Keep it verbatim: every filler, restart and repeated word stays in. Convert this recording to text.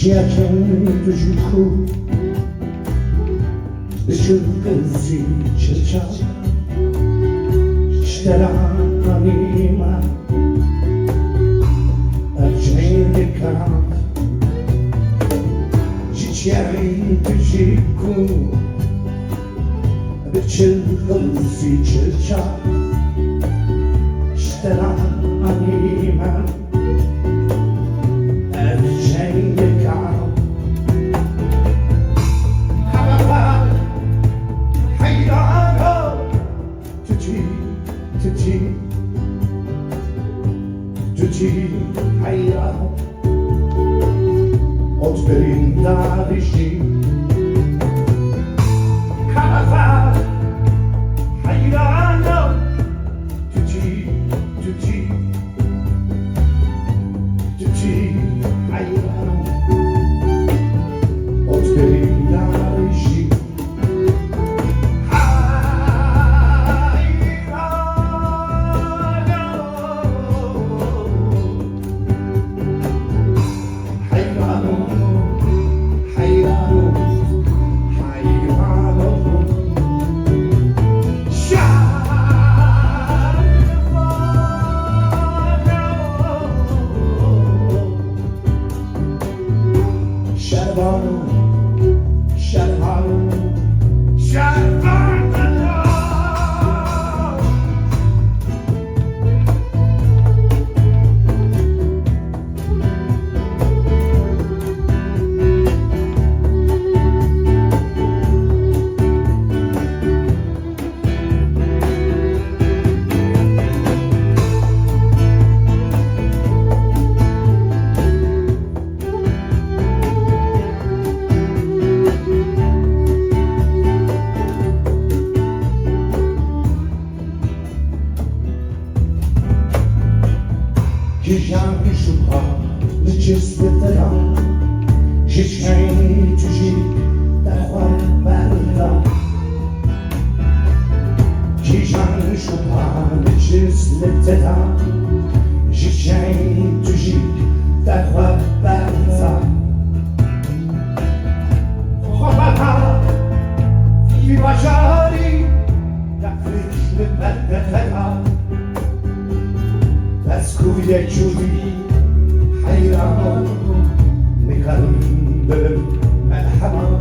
Çiyakên tu jî ku bi çilqizî çilçak ji te re anîme, ev çengê ka ji çiyayê tu jî ku bi çilqizî çilçak ji te re anîme. Ev çengê ka. Hemekan heyran o. Tu çi, tu çi, tu çi heyran o. Ot birîndarî jî. Hemekan heyran o. Tu çi, tu çi, tu çi heyran o. Ot birîndarî jî. Heyran o. Heyran o, heyran o, heyran o. Şervan o, şervan o, şervan o, şervan o. Kîjan şubha li çislê te da, ji çiyayê tu jî te xwe berda. Kîjan şubha li çislê te da, ji çiyayê tu jî te xwe berda. Xwe berda, vî bajarî, te firîş li ber te da. Ez ku yek cûrî heyran im, nikarim bibim melhema.